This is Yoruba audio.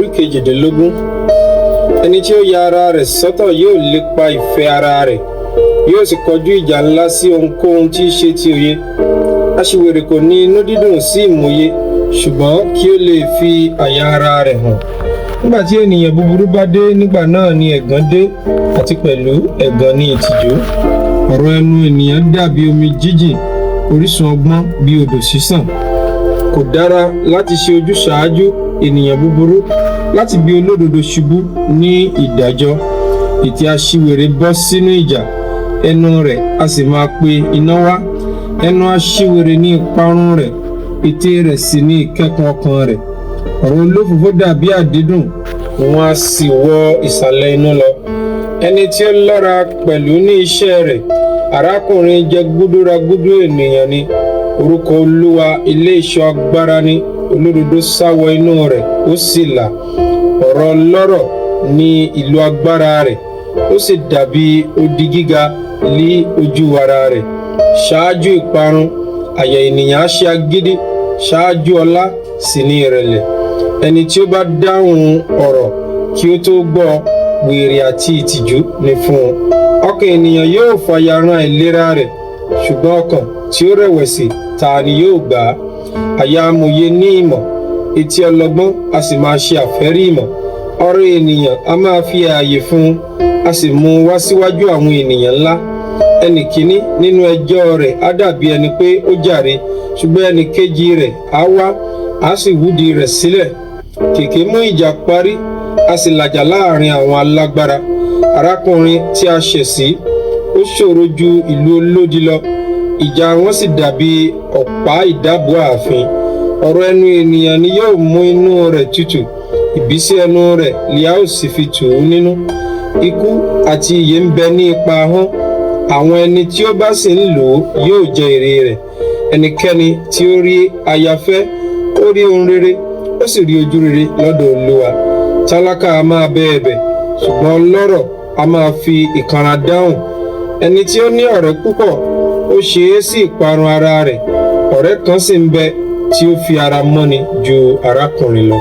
Orí 18. Ẹni tí ó ya ara rẹ̀ sọ́tọ̀ yóò lépa ìfẹ́ ara rẹ̀, yóò sì kọjú ìjà ńlá sí ohunkóhun tí í ṣe ti òye. Aṣiwèrè kò ní inú dídùn sí ìmòye, ṣùgbọ́n kí ó lè fi àyà ara rẹ̀ hàn. Nígbà tí ènìyàn búburú bá dé, nígbà náà ni ẹ̀gàn dé, àti pẹ̀lú ẹ̀gàn ni ìtìjú. Ọ̀rọ̀ ẹnu ènìyàn dàbí omi jíjìn, orísun ọgbọ́n bí odò ṣíṣàn. Kò dára láti ṣe ojúsàájú ènìyàn búburú, láti bí olódodo ṣubú ní ìdájọ́. Ètè aṣiwèrè bọ́ sínú ìjà, ẹnu rẹ̀ a sì máa pe iná wá. Ẹnu aṣiwèrè ní ìparun rẹ̀, ètè rẹ̀ sì ní ìkẹ́kùn ọkàn rẹ̀. Ọ̀rọ̀ olófòófó dàbí àdídùn, wọn a sì wọ ìsàlẹ̀ inú lọ. Ẹni tí ó lọ́ra pẹ̀lú ní iṣẹ́ rẹ̀, arákùnrin jẹgúdúragúdú ènìyàn ni. Orúkọ Olúwa ilé ìṣọ́ agbára ni, olódodo sá wọ inú rẹ̀, ó sì là. Ọ̀rọ̀ ọlọ́rọ̀ ní ìlú agbára rẹ̀, ó sì dàbí odi gíga lí ojú ara rẹ̀. Ṣáájú ìparun, àyà ènìyàn á ṣe agídí, ṣáájú ọlá sì ní ìrẹ̀lẹ̀. Ẹni tí ó bá dáhùn ọ̀rọ̀ kí ó tó gbọ́, wèrè àti ìtìjú ni fún un. Ọkàn ènìyàn yóò fàyàrán àìlera rẹ̀, ṣùgbọ́n ọkàn tí ó rẹ̀wẹ̀sì, ta ni yóò gbà á? Àyà amòye ní ìmọ̀, etí ọlọ́gbọ́n a sì máa ṣe àfẹ́rí ìmọ̀. Ọ̀rọ̀ ènìyàn a máa fi ààyè fún un, a sì mú un wá síwájú àwọn ènìyàn ńlá. Ẹnì kìíní nínú ẹjọ́ rẹ̀ á dàbí ẹni pé ó jàre, ṣùgbọ́n ẹnì kejì rẹ̀ á wá, á sì wúdi rẹ̀ sílẹ̀. Kèké mú ìjà parí, a sì làjà láàrin àwọn alágbára. Arákùnrin tí a ṣẹ̀ sí, ó ṣòro ju ìlú olódi lọ, ìjà wọn sì dàbí ọ̀pá ìdábùú ààfin. Ọ̀rọ̀ ẹnu ènìyàn ni yóò mú inú rẹ̀ tutù, ìbísí ẹnu rẹ̀ ni a ó sì fi tù ú nínú. Ikú àti ìyè ń bẹ ní ipa ahọ́n, àwọn ẹni tí ó bá sì ń lò ó yóò jẹ èrè rẹ̀. Ẹnikẹ́ni tí ó rí aya fẹ́, ó rí ohun rere, ó sì rí ojú rere lọ́dọ̀ Olúwa. Tálákà a máa bẹ ẹ̀bẹ̀, ṣùgbọ́n ọlọ́rọ̀ a máa fi ìkanra dáhùn. Ẹni tí ó ní ọ̀rẹ́ púpọ̀, ó ṣe é sí ìparun ara rẹ̀. Ọ̀rẹ́ kan sì ń bẹ tí ó fi ara mọ́ni ju arákùnrin lọ.